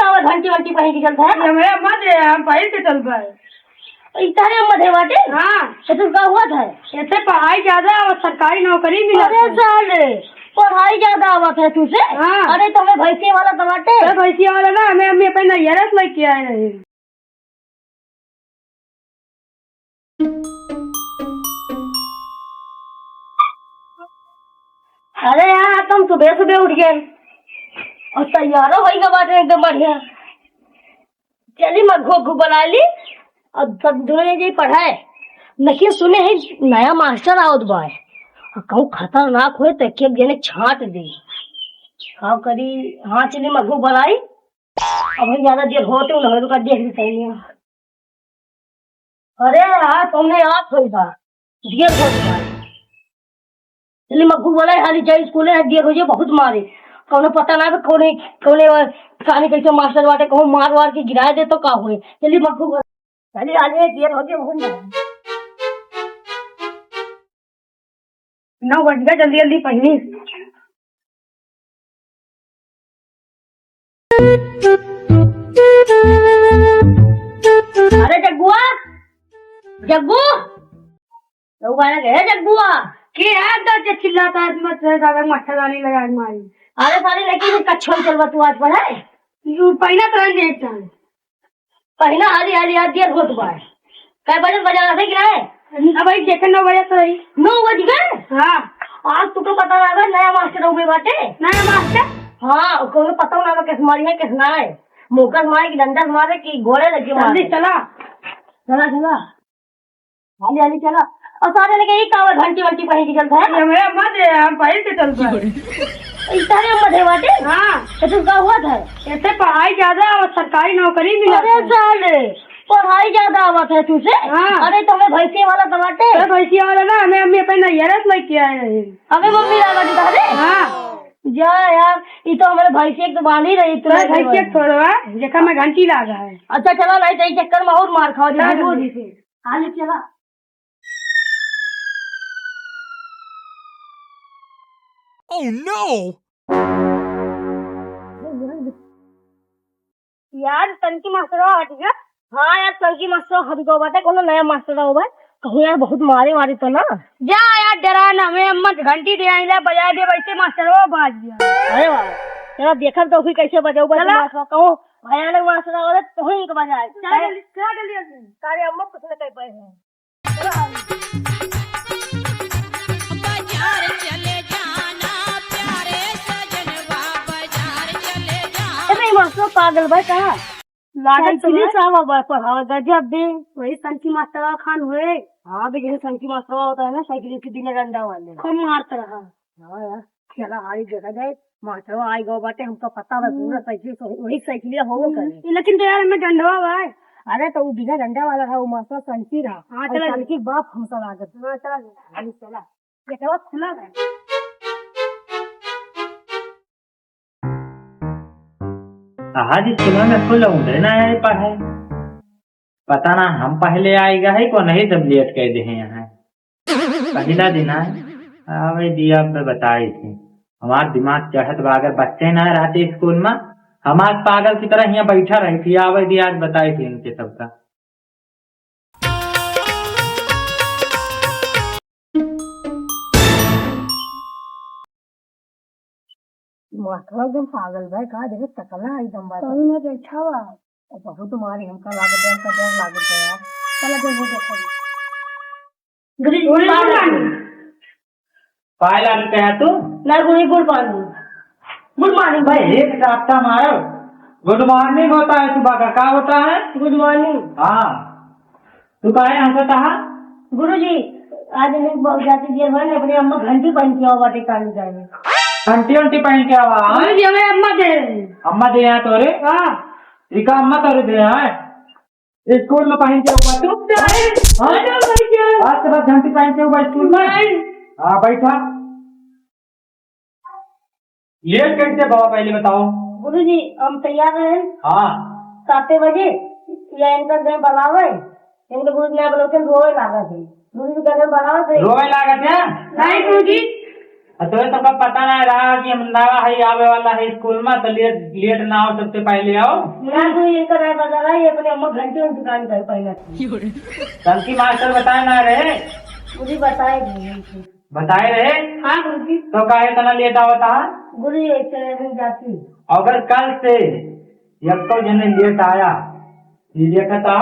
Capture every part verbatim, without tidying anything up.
और घंटी वंटी पहिर के चलत है? ये मेरा मत है, हम पहिर के चलबे। ई तहरे मत है बाटे? हाँ। तो तू का हुआ था? इतने पढ़ाई ज्यादा और सरकारी नौकरी मिला अरे था। साले, पढ़ाई ज्यादा आवत है तुझे? हाँ। अरे तो हमें भैंसिया वाला तो बाटे। अरे भैंसिया वाला ना, हमें अम्मी अपने नैहरे से लेके आए रहे। अरे यार, आज तो हम सुबह सुबह उठ गए और तैयारो होई गए बाटे एकदम बढ़िया। चली मग्गू उग्गू बुला ली और सब दुनो जी पढ़ाए। लेकिन सुने है नया मास्टर आवत बा, कहूँ खतरनाक होए तो एक एक जने छांट दे। का करी? हाँ, चली मग्गू बुलाई। अब हम ज्यादा देर होते न हो, रुका, देख भी सही है। अरे यार, कौने आप होई बा? देर हो गया। चली मग्गू बोला, हाली जाई स्कूले, देर हो जाए, बहुत मारे। कौनो पता ना बा, कौने, कौने, कहानी कैसे मास्टर बाटे, कहूँ मार वार के गिराए दे तो का होए। चली मग्गू बोला, चली हाली, देर हो गया, बहुत मारे। नौ बज गए, जल्दी जल्दी पहिनी। अरे जग्गुआ, जग्गू, तो गाना गए जग्गुआ। के है तो जे चिल्लाता है, मत से ज्यादा मच्छरदानी लगा के मारी। अरे सारे लेकिन कच्छो चलवा तू आज पढ़े। यू पहिना तो रंग एक चांद। पहिना हाली हाली यार, देर होत बा। कै बजे बजा रहे कि नहीं? अब भाई देखे नौ बजे तो रही। नौ बज गए? हाँ। आज तू तो पता लगा नया मास्टर हो गए बाटे। नया मास्टर? हाँ, कोनो पता ना लगा किस मारी है, किस ना है। मुँह का मारे कि डंडा मारे कि गोड़े लगे मारे। जल्दी चला। चला, चला। हाली हाली चला। और सारे लगे ये कावर घंटी वंटी पहिर के चलता है? ये मेरा मत है, हम पहिर के चलता है। इस तरह मत है बाटे? हाँ। तो तू का हुआ था? इतने पढ़ाई ज्यादा और सरकारी नौकरी मिला अरे है। साले, पढ़ाई ज्यादा आवत है तुझे? हाँ। अरे तो हमें भैंसिया वाला तो बाटे। अरे भैंसिया वाला ना, हमें अम्मी अपने नैहरे से लेके आए रहे। अबे मम्मी लागा दी तहरे? हाँ। जा यार, ये तो हमारे भैंसिया के तो बांध ही रही, तू अरे नहीं भैंसिया देवे। छोड़वा, जेका में घंटी लागा है। अच्छा चला, नहीं तो इस चक्कर में और मार खाओ, जा जरूर जल्दी। जी से। हाली चला। Oh no! यार, तनकी मास्टरवा हट गया। हाँ यार, तनकी मास्टरवा हट गया बाटे, कोनो नया मास्टर हो भाई। कहूँ यार, बहुत मारे मारे तो ना। जा यार, डरा ना, हमें अम्मा घंटी दे आई ला, बजा दे, वैसे मास्टरवा बाज गया। अरे वाह, चला देखब तो फिर कैसे बजाऊ बा चला। मास्टरवा, कहूँ भयानक मास्टरवा वाला तो ही बजाए। चला जल्दी, चला जल्दी, जल्दी। सारे अम्मा कुछ न कर पाए हैं। बाजार चले जाना, प्यारे सजनवा, बाजार चले जाना। अरे, ई मास्टर पागल बा का? लागत साइकिल तो है। साहब बा पढ़ावे गजब दे। वही संकी मास्टर खान हुए। हाँ, बे, जैसे संकी मास्टर होता है ना, साइकिल के बिना डंडा वाले। खूब मारता रहा। हाँ यार, चला, आई देखा जाए, मास्टरवा आई गवा बाटे, हमका पता बा, हम्म। पूरा साइकिल से, वही साइकिलिया होबो हम्म। करे। लेकिन तो यार, एमे डंडवा बा। अरे, तो उ बिना डंडा वाला रहा, उ मास्टर संकी रहा। हाँ, और चला। संकी बाप हमका लागत। हाँ, चला। अरे, चला। गेटवा खुला बा। आज स्कूल में कोई लौंडे ना आए पढ़ाई। पता ना हम पहले आए गए हैं, को नहीं सब लेट कर दे हैं यहाँ। पहिला दिन आए, आवे दिया पे बताई थी। हमार दिमाग चढ़त बा, अगर बच्चे ना रहते स्कूल में, हम आज पागल की तरह यहाँ बैठा रही थी। आवे दिया आज बताई थी इनके सबका। माथवा एकदम पागल बा का, देखे टकला एकदम बा। कल में बैठा बा। ओ, बहुत मारी हमका लागत है, हमका डर लागत है यार। चला, देखो, देखो। गुरुजी, good morning। पाए लागत है तू? ना गुरुजी, good morning। Good morning। भाई, एक चापटा मारो। Good morning होता है सुबह का, क्या होता है? Good morning। हाँ। तू काहे हंसत हा? गुरुजी, आज हम बहुत जाती देर भर में अपने अम्मा घंटी पहन के आवा बाटे काली जाए। घंटी उंटी पहन के आवा, हाँ? गुरुजी, हमें अम्मा दे। अम्मा दे यहाँ तोरे? हाँ। इका अम्मा तोरे दे यहाँ है? स्कूल में पहन के आवा तू? नहीं। हाँ? नहीं, नहीं, नहीं। आज के बाद घंटी पहन के आवा स्कूल में? नहीं। हाँ, बैठा। लेट कैसे बाबा, पहले बताओ। गुरुजी, हम तैयार रहे। हाँ। साते बजे, या इनका गए बुलावे, इनके गुरुजी ना बुलाते, रोवे लागत है। गुरुजी का गए बुलावे थे। रोवे लागत है? नहीं गुरुजी। तो ये सबका पता ना रहा कि हम नया है, आवे वाला है स्कूल में, तो लेट, लेट ना हो, सबसे पहले आओ। ना, तो ये कर रहा है, बता रहा है, ये अपने अम्मा घंटी और दुकान कर पहले। टंकी मास्टर बताए ना रहे? मुझे बताए नहीं। बताए रहे? हाँ गुरुजी। तो काहे इतना लेट आवता है? गुरुजी, एक तरह से जाती। अगर कल से एक तो जने लेट आया, ये लेट आता,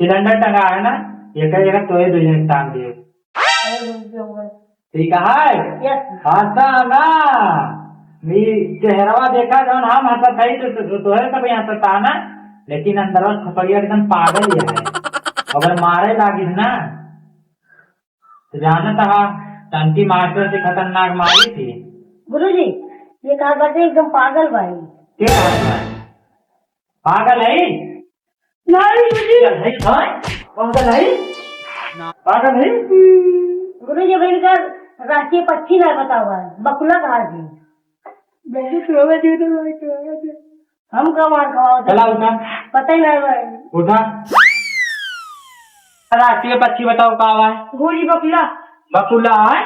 सिलेंडर टंगा है ना, ये कहेगा तो ये दो जने टांग दिए। अरे गुरुजी, हो गए। ठीक है? यस। हंसा ना। ये चेहरवा देखा जौन हम हंसत हई तो, तो, तोहे सब हंसता ना, लेकिन अंदरवा खपड़िया एकदम पागल ही है। अगर मारे लागिस ना, तो जानत हा, टंकी मास्टर से खतरनाक मारी थी। गुरुजी, ये कहा करते एकदम पागल भाई। के पागल है? पागल है? नहीं गुरुजी। पागल है, हाँ? पागल है? पागल है? गुरुजी, अब इनका राष्ट्रीय पक्षी ना पता हुआ है, बकुला कहा जी। हम का मार खावा होते? चला उठा। पता ही ना भाई। उठा। राष्ट्रीय पक्षी बताओ का है? गुरुजी, बकुला। बकुला है?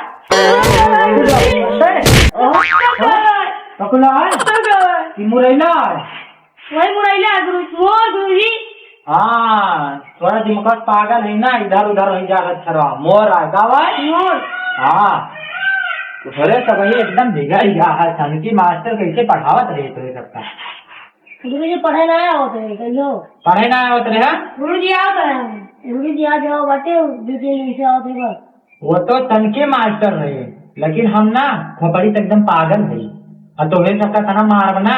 बकुला है? कि मुरैला है? वही मुरैला है गुरु, मोर गुरुजी। हाँ, थोड़ा दिमाग पागल है ना, इधर उधर हो जा रहा, मोर है, का है? मोर। हाँ, तो थोड़े सब ये एकदम बिगड़ गया है, टंकी मास्टर कैसे पढ़ावत रहे तो ये सबका? गुरुजी पढ़े ना आवत रहे, कहियो। पढ़े ना आवत रहे, हाँ? गुरुजी आवत रहे, गुरुजी आज आओ बाटे, दो तीन दिन से आवत रहे बस। वो तो टंकी मास्टर रहे, लेकिन हम ना खोपड़ी से एकदम पागल है, और तोहे सबका तना मारब ना।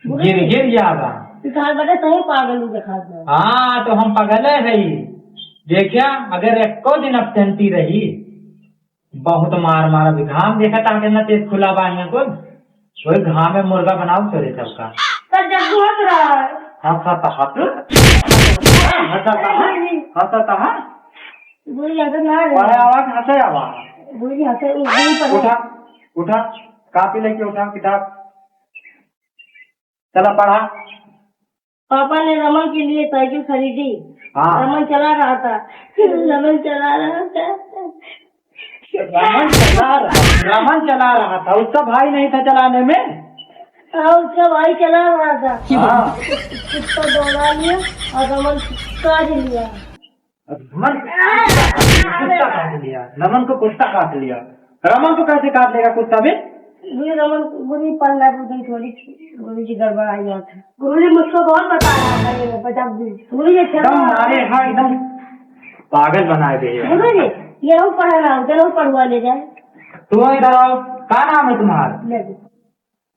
गिर, गिर जाबा। तू कहा बेटा, सही पागल हूँ देखा था। हाँ, तो हम पागले है। देखिया, अगर एको दिन absentee रही, बहुत मार मारा भी। घाम देखा था, कितना तेज खुला बा यहाँ को। वही घाम में मुर्गा बनाओ तोरे सबका। तो जग्गू हंस रहा है। हंसा तो हंस। हंसा तो हंस। हंसा तो हंस। बोली हंसे ना रे। पढ़े आवाज, हंसे आवाज। बोली हंसे, वो बोली पढ़े। उठा, उठा, कॉपी लेके उठा, किताब। चला पढ़ा। पापा ने रमन के लिए साइकिल खरीदी। हाँ। रमन चला रहा था। रमन चला रहा था। रमन चला रहा, रमन चला रहा था, उसका भाई नहीं था चलाने में। हाँ, उसका भाई चला रहा था। हाँ। उसको दौड़ा लिया और रमन काट लिया। रमन कुत्ता काट लिया, रमन को कुत्ता काट लिया। रमन को कैसे काट लेगा कुत्ता बे? गुरुजी, रमन, गुरुजी, पढ़ना बुद्धि थोड़ी, गुरुजी, गड़बड़ा गया था। गुरुजी, मुझको बहुत बताया था ये, बता दीजिए। गुरुजी, अच्छा एकदम मारे, हाँ, एकदम पागल बनाए दे यार। गुरुजी, ये लोग पढ़ा ना, उधर लोग पढ़वा ले जाए। तुम इधर आओ, क्या नाम है तुम्हारा? ले दो।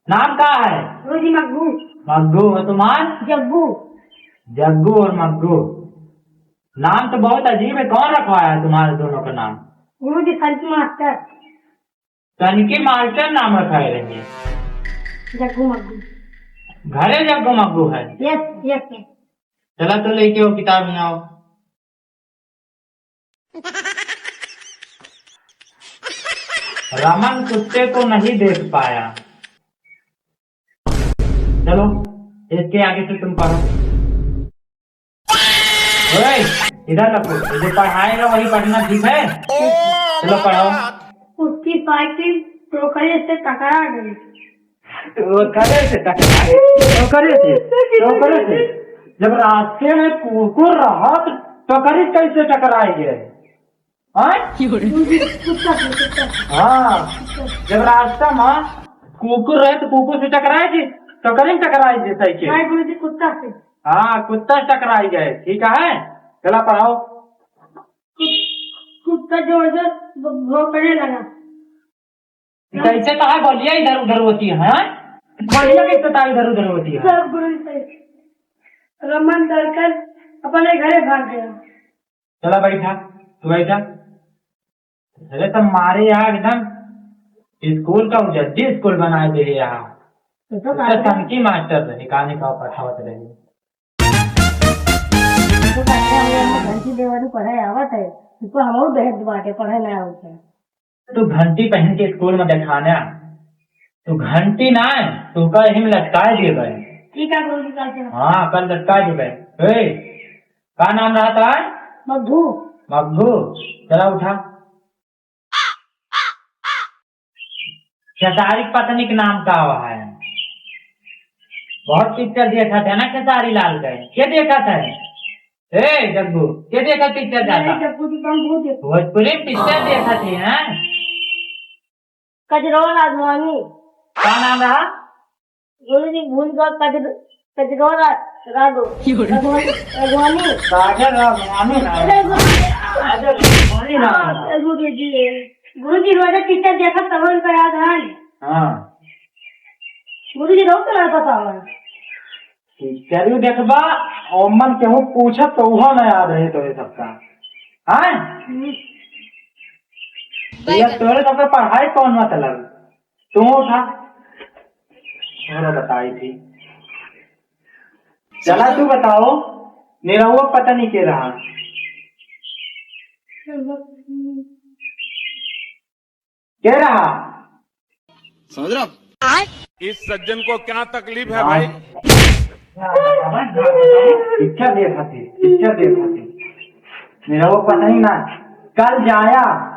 नाम का है? गुरुजी, मग्गू। मग्गू, और तुम्हार? जग्गू। जग्गू और मग्गू, नाम तो बहुत अजीब है, कौन रखवाया है तुम्हारे दोनों का नाम? गुरुजी, टंकी मास्टर। टंकी मास्टर नाम रखाए रहेंगे? जग्गू मग्गू। घरे जग्गू मग्गू है? यस, यस, यस। चला तो लेके आओ किताब, यहाँ आओ। रमन कुत्ते को नहीं देख पाया। चलो, इसके आगे से तुम पढ़ो। ओए, इधर रखो, जो पढ़ाएगा वही पढ़ना, ठीक है? चलो पढ़ाओ। उसकी साइकिल टोकरे से टकरा गई। टोकरे से टकराए? टोकरे से? टोकरे से? जब रास्ते में कुकुर रहा तो टोकरी कैसे टकराई गए? हाँ? कुत्ता से, कुत्ता से। हाँ, जब रास्ता में कुकुर रहे तो कुकुर से टकराए थे, टोकरी में टकराए थे साइकिल। नहीं गुरुजी, कुत्ता से। हाँ, कुत्ता से टकराई गए, ठीक है? चला पढ़ाओ। कु-, कुत्ता जोर से भ-, भौंकने लगा। कैसे कहा बोलिया इधर उधर होती है, हाँ? बोलिया कैसे कहा इधर उधर होती है? सब गुरु से। रमन डरकर अपने घरे भाग गया। चला बैठा, तू बैठा। अरे तो मारे यहाँ एकदम स्कूल का उजड्डी स्कूल बनाए दे यहाँ। तो तो तो बात है। टंकी मास्टर रहे, कहानी का पढ़ावत रहे। तो कहते हैं, हम लोग घंटी देवरी पढ़े आवत है, इसको हम और भेज बाटे, पढ़े ना आवत है। तू घंटी पहन के स्कूल में देखाना, तू घंटी ना है, तू का यही में लटकाए दिए भाई। ठीक है गुरुजी, कल से। हाँ, कल लटकाए दिए भाई। ए, का नाम रहा था? मग्गू। मग्गू, चला उठा। खेसारी के पत्नी के नाम का है? बहुत पिक्चर देखत है ना खेसारी लाल के। के देखत है? ए जग्गू, के देखत पिक्चर ज्यादा? जग्गू जी, हम बहुत देखते हैं। भोजपुरी पिक्चर देखत है, हैं? कजरवा राघवानी। का नाम रहा? गुरु जी भूल गए, कजर-, कजरवा रा-, राघव। राघवानी, राघवानी। काजल राघवानी ना। अरे गुरु जी। काजल राघवानी ना। हाँ, गुरु जी। गुरु जी रोज पिक्चर देखत तब उनका याद है। हाँ। गुरु जी रोज तो ना पता है। पिक्चर भी देखबा, ओमन केहू पूछत तो उहो ना याद रहे तोरे सबका। हाँ? हम्म। ये तोरे सबका पढ़ाई कौन मतलब? तू उठा। तोरा बताई थी। चला तू बताओ, निरहुआ पता नहीं के रहा। के रहा? समझ रहा? इस सज्जन को क्या तकलीफ है भाई? पिक्चर देखा थी, पिक्चर देखा थी। निरहुआ पता नहीं ना, कल जाया,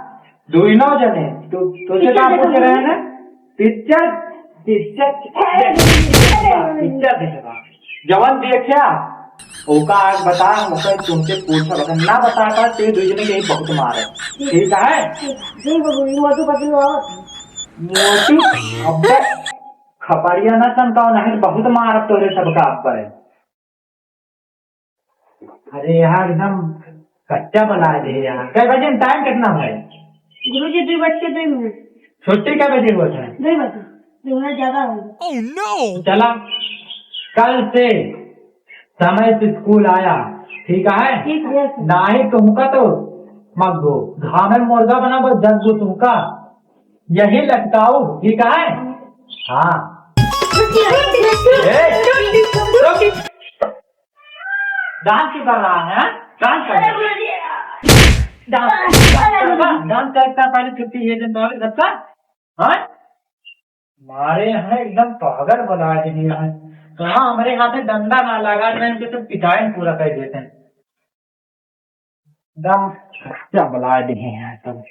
दोनों जने, तो, तो से पिक्चर का पूछ देखा रहे हैं? पिक्चर, पिक्चर, पिक्चर देखबा। जवन देखा, ओका आग बता, ओकर तुमसे पूछा बता, ना बता पाए, तो ये दुई जने के ही बहुत मारे। ठीक है? जी बाबू, ये मोटू पतलू आवत है। मोटू, अबे, खपड़िया ना सन का नहीं, बहुत मारत तोरे सबका आप पर। अरे यार, एकदम कच्चा बना दे यार। कै बजे टाइम कितना है? गुरुजी, दो बज के दो मिनट। छुट्टी कै बजे होत है? दो बजे। दो मिनट ज्यादा हो गया। चला, कल से समय से स्कूल आया, ठीक है? ठीक है, सर। नाही तुमका तो मग्गो, घामे मुर्गा बना बस जग्गो तुमका। यही लटकाओ, ठीक है? हाँ। ए, रुक। डांस क्यों कर रहा है? डांस कर। डांस, डांस कर, डांस करता पहले छुट्टी ये दिन दौड़ रखा। हाँ? मारे हैं एकदम पागल बना दिए हैं। कहाँ हमारे हाथ में डंडा ना लगा, मैं इनके सब पिटाई पूरा कर देते हैं। एकदम कच्चा बना दिए हैं सब।